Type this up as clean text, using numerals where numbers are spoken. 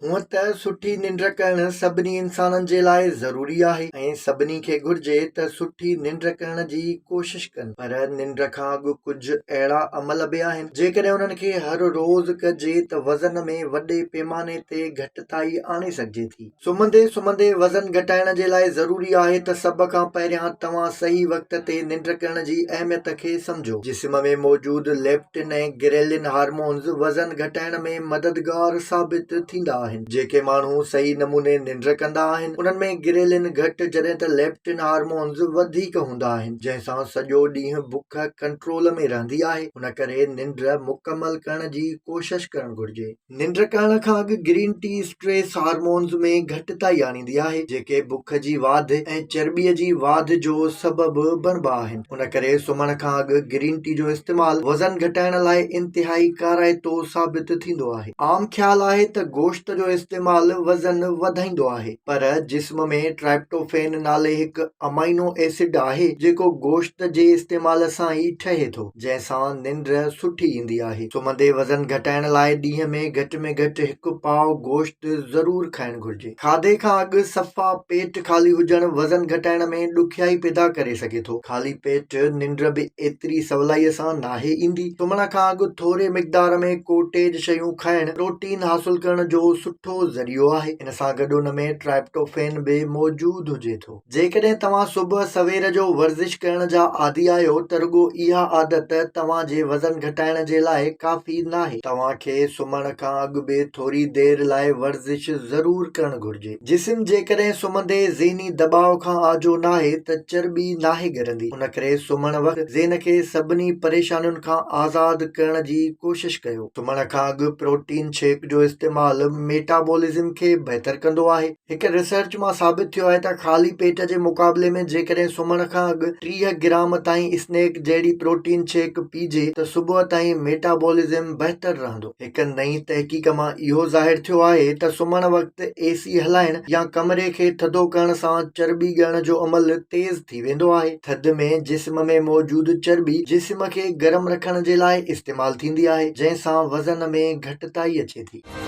هونء ته سٺي ننڊ ڪرڻ سڀني انسانن جي لاء ضروري آهي ۽ سڀني کي گهرجي ته سٺي ننڊ ڪرڻ جي ڪوشش ڪن پر ننڊ کان اڳ ڪجهه اهڙا عمل به آهن جيڪڏهن انهن کي هر روز ڪجي ته وزن ۾ وڏي پيماني تي گهٽتائي آڻي سگهجي ٿي. سمهندي سمهندي وزن گهٽائڻ جي لاء ضروري آهي ته سڀ کان پهريان توهان صحيح وقت تي ننڊ ڪرڻ جي اهميت کي سمجهو. جسم ۾ موجود ليپٽن ۽ گريلن هارمونز وزن گهٽائڻ ۾ مددگار ثابت ٿيندا آهن. جيڪي ماڻهو صحيح نموني ننڊ ڪندا آهن انهن ۾ گريلن گهٽ جڏهن ته ليپٽن هارمونز وڌيڪ هوندا آهن جنهن سان سڄو ڏينهن بک ڪنٽرول ۾ رهندي آهي ان ڪري ننڊ مڪمل ڪرڻ جي ڪوشش ڪرڻ گهرجي. ننڊ ڪرڻ کان اڳ گرين ٽي اسٽريس هارمونز ۾ گهٽتائي آڻيندي آهي، جيڪي بک جي واڌ ۽ چرٻي جي واڌ جو سبب بڻبا آهن. ان ڪري سمهڻ کان اڳ گرين ٽي جو استعمال وزن گهٽائڻ لاء انتهائي ڪارائتو ثابت ٿيندو آهي. عام خيال آهي ته گوشت جو استعمال وزن وڌائيندو آهي، پر جسم ۾ ٽرائپٽوفين نالي هڪ امائنو ايسڊ آهي، جيڪو گوشت جي استعمال سان ئي ٺهي ٿو. جنهن سان ننڊ سٺي ايندي آهي. سمهندي وزن گهٽائڻ لاء ڏينهن ۾ گهٽ ۾ گهٽ هڪ پاء گوشت ضرور کائڻ گهرجي. کاڌي کان اڳ صفا پيٽ خالي هجڻ وزن گهٽائڻ ۾ ڏکيائي پيدا ڪري سگهي ٿو. خالي پيٽ ننڊ به ايتري سولائيء سان ناهي ايندي. سمهڻ کان اڳ ٿوري مقدار ۾ ڪوٽيج شيون کائڻ پروٽين حاصل ڪرڻ جو سٺو ذريعو آهي. ان سان گڏ ان ۾ ٽرائپٽوفين به موجود هجي ٿو. جيڪڏهن توهان صبح سوير جو ورزش ڪرڻ جا عادي آهيو ته رڳو اها عادت توهان جي وزن گهٽائڻ جي لاء ڪافي ناهي. توهان کي سمهڻ کان اڳ به ٿوري دير لاء ورزش ضرور ڪرڻ گهرجي. جسم جيڪڏهن سمهندي ذهني دٻاء کان آجو ناهي ته چرٻي ناهي ڳرندي. ان ڪري سمهڻ وقت ذهن کي سڀني پريشانين کان آزاد ڪرڻ جي ڪوشش ڪيو. سمهڻ کان اڳ پروٽين شيڪ جو استعمال ميٽابولزم کي بهتر ڪندو آهي. هڪ ريسرچ مان ثابت ٿيو آهي ته خالي پيٽ جي مقابلي ۾ جيڪڏهن سمهڻ کان اڳ 30 گرام تائين اسنيڪ جهڙي پروٽين شيڪ پيئجي ته صبح تائين ميٽابولزم بهتر رهندو. هڪ نئين تحقيق مان اهو ظاهر ٿيو آهي ته سمهڻ وقت اي سي هلائڻ يا ڪمري کي ٿڌو ڪرڻ سان چرٻي ڳرڻ جو عمل تيز ٿي ويندو آهي. ٿڌ ۾ جسم ۾ موجود چرٻي جسم کي گرم رکڻ جي لاء استعمال ٿيندي آهي جنهن سان وزن ۾ گهٽتائي اچي ٿي.